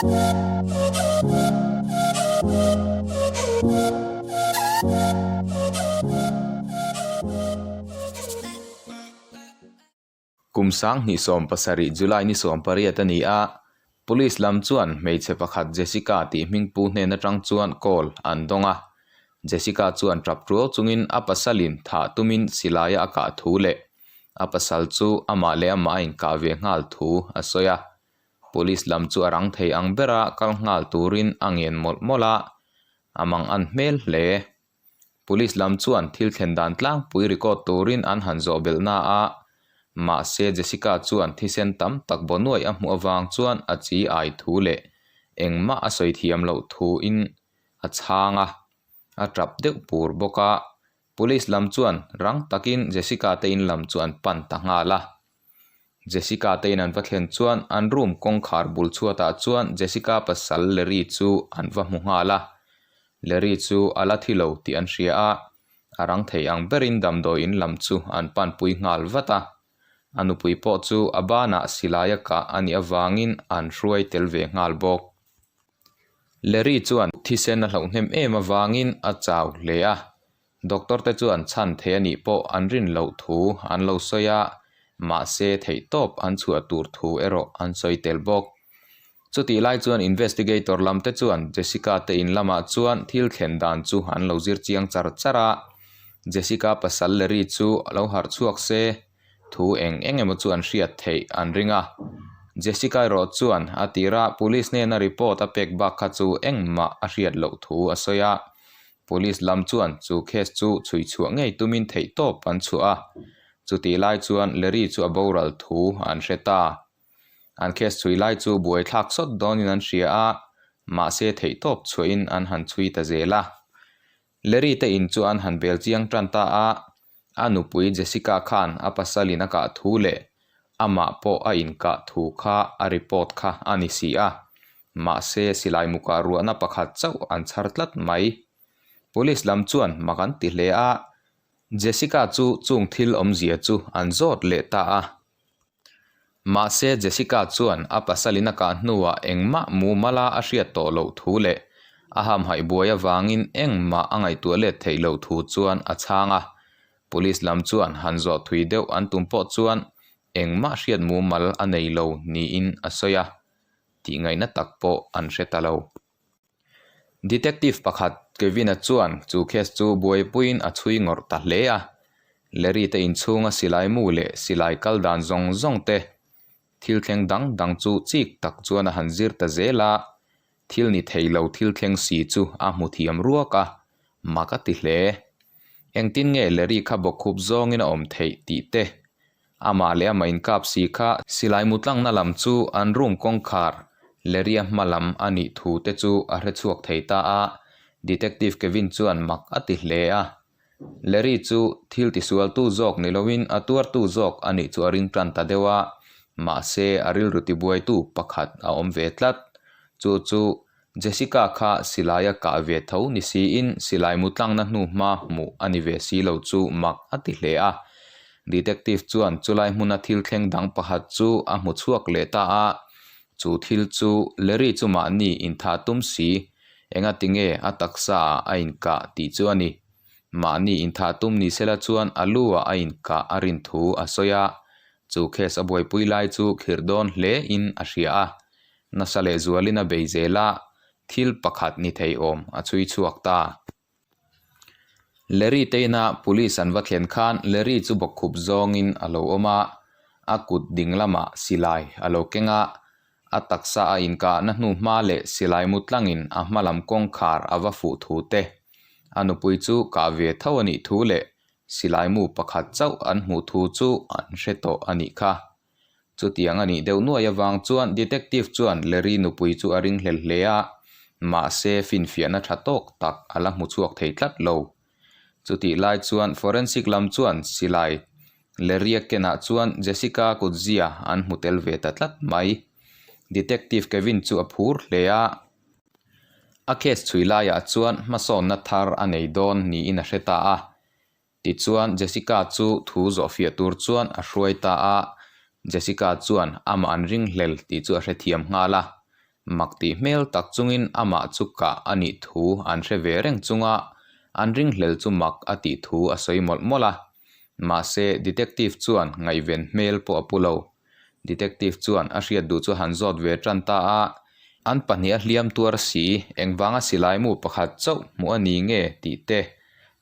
Kum 2017 July ni 18 a ni a, Police lam chuan hmeichhe pakhat Jessica tih hmingpu hnen atang chuan call an dawng a. Jessica chuan tap tuau chungin a pasalin thah tumin silaia a kah thu leh a pasal chu amah leh amah a inkah ve nghal thu a sawi a. Police lam chu a rang thei ang bera kal nghal turin a ngen mawlh mawlh a, a mang an hmel hle. Police lam chuan thil thlen dan tlangpui record turin an han zawh belh na a, mahse Jessica chuan thisen tam tak baw nuaih a hmuh avang chuan a chi ai thu leh engmah a sawi thiam loh thuin a chhang a, a tap deuh pur bawk a. Police lam chuan rang takin Jessica te in lam chu an pan ta nghal a. Jessica te in an va thlen chuan an room kawngkhar bul chhuatah chuan Jessica pasal Larry chu an va hmu nghal a. Larry chu a la thi lo tih an hria a, a rang thei ang berin damdawi in lam chu an panpui nghal vat a. A nupui pawh chu a banah silai a kah a nih avangin an hruai tel ve nghal bawk. Larry chuan thisen a hlauh hnem em avangin a chau hle a, doctor te chuan chhan thei a nih pawh an rin loh thu an lo sawi a, mahse theihtawp an chhuah tur thu erawh an sawi tel bawk. Chutih lai chuan investigator lam te chuan Jessica te in lamah chuan thil thlen dan chu an lo zir chiang char char a, Jessica pasal Larry chu a lo harh chhuak se. Thu eng eng emaw chu an hriat theih an ring a. Jessica erawh chuan a tira police hnena report a pek bak kha chu engmah a hriat loh thu a sawi a. Police lam chuan chu case chu chhui chhuah ngei tumin theihtawp an chhuah a. Chutih lai chuan Larry chu a boral thu an hre ta. An case chhui lai chu buaithlak sawt dawnin an hria a, mahse theihtawp chhuahin an han chhui ta zel a. Larry te in chu an han bel chiang tan ta a, a nupui Jessica khan a pasalin a kah thu leh amah pawh a inkah thu kha a report kha a ni si a, mahse silai mukah ruahna pakhat chauh an chhar tlat mai. Police lam chuan mak an ti hle a, Jessica chu chung thil awmzia chu an zawt leh ta a. Mahse Jessica chuan a pasalin a kah hnuah engmah mumala a hriat tawh loh thu leh a hamhaih buai avangin engmah a ngaihtuah let theih loh thu chuan a chhang a. Police lam chuan han zawh thui deuh an tum pawh chuan engmah hriat mumal a nei lo niin a sawi a, tihngaihna tak pawh an hre ta lo. Detective pakhat Kevin-a chuan chu case chu buaipuiin a chhui ngawrh ta hle a. Larry te inchhunga silai mu leh silai kal dan zawng zawng te, thil thleng dang dang chu chik tak chuan a han zir ta zel a. Thil ni thei lo thil thleng si chu a hmu thiam ruak a, mak a ti hle. Engtin nge Larry kha bawkkhup zawngin a awm theih tih te Amah leh amah inkap si kha silai mu tlangna lam chu an room kawngkhar Larry-a hma lam a nih thu te chu a hre chhuak thei ta a, Detective Kevin chuan mak a ti hle a. Larry chu thil tisualtu zawk ni loin a tuartu zawk a nih chu a ring tan ta deuh a, mahse a rilru tibuaitu pakhat a awm ve tlat. Chu chu Jessica kha silai a kah ve tho ni siin silai mu tlangna hnu hma hmuh a ni ve si lo chu mak a ti hle a. Detective chuan chulai hmuna thil thleng dang pakhat chu a hmu chhuak leh ta a, chu thil chu Larry chu mahni inthah tum si, engati nge a taksa ah a inkah tih chu a ni. Mahni inthah tum ni sela chuan a lu ah a inkah a rin thu a sawi a, chu case a buaipui lai chu khirh dawn hle in a hria a. Nasa leh zualin a bei zel a, thil pakhat ni thei awm a chhui chhuak ta. Larry te ina police an va thlen khan Larry chu bawkkhup zawngin a lo awm a, a kut ding lamah silai a lo keng a, a taksa a inkahna hnu hma leh silai mu tlangin a hma lam kawngkhar a va fuh thu te, a nupui chu kah ve tho a nih thu leh silai mu pakhat chauh an hmuh thu chu an hre tawh a nih kha. Chutiang a nih deuh nuai avang chuan Detective chuan Larry nupui chu a ring hlel hle a, mahse finfiahna tha tawk tak a la hmu chhuak thei tlat lo. Chutih lai chuan Forensic lam chuan silai Larry-a kenah chuan Jessica kutzia an hmu tel ve ta tlat mai. Detective Kevin chu a phur hle a. A case chhui laiah chuan hmasawnna thar a nei dawn niin a hre ta a. Tichuan, Jessica chu thu zawhfiah tur chuan a hruai ta a, Jessica chuan amah an ringhlel tih chu a hrethiam nghal a. Mak tih hmel tak chungin amah chu kah a nih thu an hre ve reng chunga an ringhlel chu mak a tih thu a sawi mawlh mawlh a. Mahse, detective chuan ngaihven hmel pawh a pu lo. Detective chuan a hriat duh chu han zawt ve tan ta a, an pahniha hliam tuar si, engvanga silai mu pakhat chauh hmuh a ni nge tih te.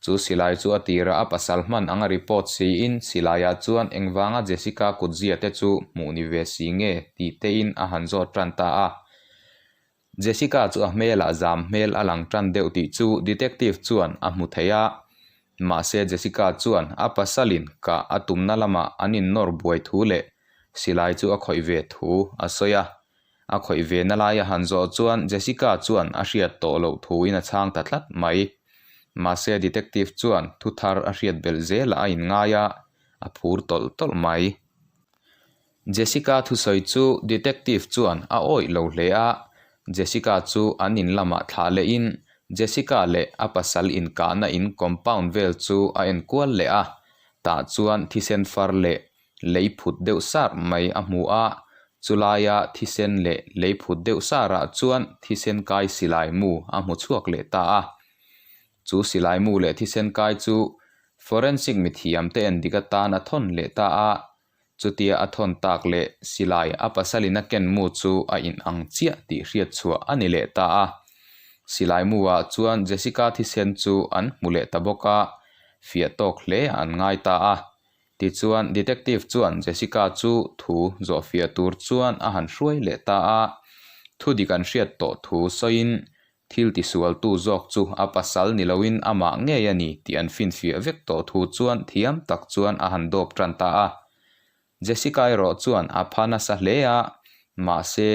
Chu silai chu a tirah a pasal hman anga report siin silaiah chuan engvanga Jessica kutzia te chu hmuh ni ve si nge tih tein a han zawt tan ta a. Jessica chu a hmelah zam hmel a lang tan deuh tih chu detective chuan a hmu thei a. Mahse Jessica chuan a pasalin kah a tumna lamah an innawr buai thu leh silai chu a khawih ve thu a sawi a. A khawih ve na lai a han zawh chuan Jessica chuan a hriat tawh loh thuin a chhang ta tlat mai. Mahse detective chuan thu thar a hriat belh zelah a inngai a, a phur tawlh tawlh mai. Jessica thusawi chu detective chuan a awih lo hle a, Jessica chu an in lamah thlah lehin Jessica leh a pasal inkahna in compound vel chu a enkual leh a, tah chuan thisen far leh lei phut deuh sar mai a hmu a, chulaia thisen leh lei phut deuh sarah chuan thisen kai silai mu a hmu chhuak leh ta a. Chu silai mu leh thisen kai chu forensic mithiam te endik atan a thawn leh ta a, chutia a thawn tak leh silai a pasalin a ken mu chu a inang chiah tih hriat chhuah a ni leh ta a. Silai mu ah chuan Jessica thisen chu an hmu leh ta bawk a, fiah tawk hle an ngai ta a. Tichuan, detective chuan Jessica chu thu zawhfiah tur chuan a han hruai leh ta a. Thu dik an hriat tawh thu sawiin thil tisualtu zawk chu a pasal ni loin amah ngei a ni tih an finfiah vek tawh thu chuan thiam tak chuan a han dawp tan ta a. Jessica erawh chuan a pha nasa hle a, mahse,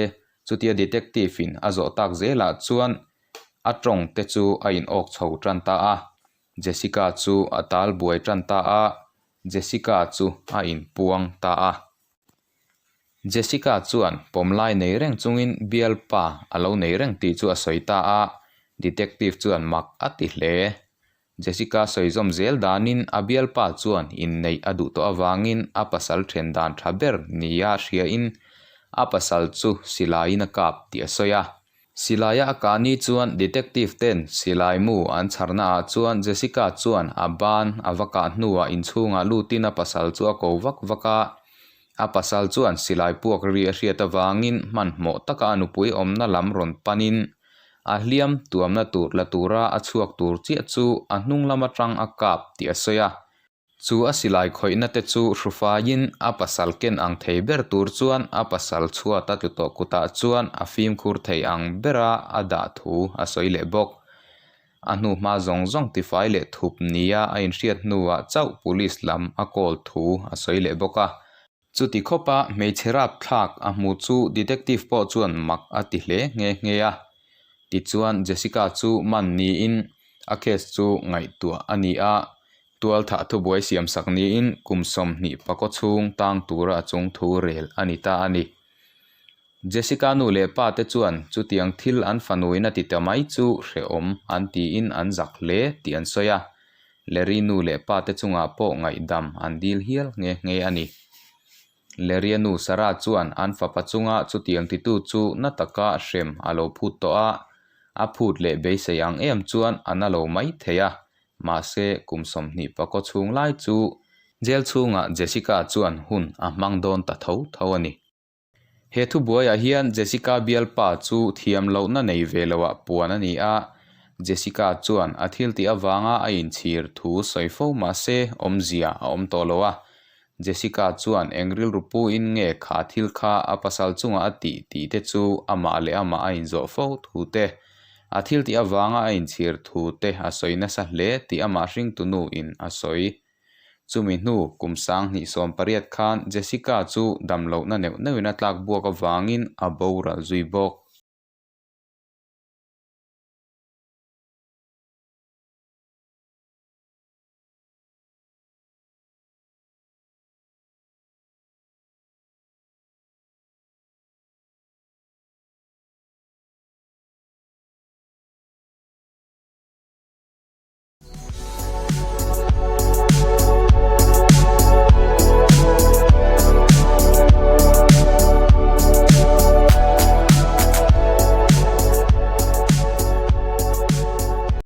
chutia detective in a zawh tak zelah chuan a tawng te chu a in awk chho tan ta a. Jessica chu a tal buai tan ta a, Jessica chu a inpuang ta a. Jessica chuan pawmlai nei reng chungin bialpa a lo nei reng tih chu a sawi ta a, detective chuan mak a ti hle. Jessica sawi zawm zel danin a bialpa chuan inneih a duh tawh avangin a pasal then dan tha ber nia hriain a pasal chu silaiin a kap tih a sawi a. Silaia a kah ni chuan detective ten silai mu an chharna ah chuan Jessica chuan a ban a va kah hnuah inchhungah lutin a pasal chu a ko vak vak a. A pasal chuan silai puak ri a hriat avangin hmanhmawh taka a nupui awmna lam rawn panin a hliam tuamna tur la tura a chhuak tur chiah chu a hnung lam atang a kap tih a sawi a. Chu a silai khawihna te chu hrufaiin a pasal ken ang thei ber tur chuan a pasal chhuat a tlu tawh kutah chuan a fimkhur thei ang bera a dah thu a sawi leh bawk. A hnu hma zawng zawng tifai leh thup nia a inhriat hnuah chauh police lam a call thu a sawi leh bawk a. Chuti khawpa hmeichhe rapthlak a hmu chu detective pawh chuan mak a ti hle nghe nghe a. Tichuan Jessica chu man niin a case chu ngaihtuah a ni a, tualthah thubuai siamsak niin kum 20 pakaw chhung tang tura a chung thu rel a ni ta a ni. Jessica nu leh pa te chuan chutiang thil an fanuin a ti ta mai chu hrehawm an tiin an zak hle tih an sawi a. Larry nu leh pa te chungah pawh ngaihdam an dil hial nghe nghe a ni. Larry-a nu Sarah chuan an fapa chunga chutiang titu chu na taka hrem a lo phut tawh a, a phut leh beisei ang em chuan a na lo mai thei a, mahse kum 20 pakaw chhung lai chu jail chhungah Jessica chuan hun a hmang dawn ta tho tho a ni. He thubuaiah hian Jessica bialpa chu thiam lohna nei ve loah puan a ni a, Jessica chuan a thiltih avanga a inchhir thu sawi fo mah se awmzia a awm tawh lo a. Jessica chuan eng rilru puin nge kha thil kha a pasal chungah a tih tih te chu amah leh amah a inzawh fo thu te, a thiltih avanga a inchhir thu te a sawi nasa hle tih amah hringtunu in a sawi. Chumi hnu kum 2018 khan Jessica chu damlohna neuh neuhin a tlak buak avangin a boral zui bawk.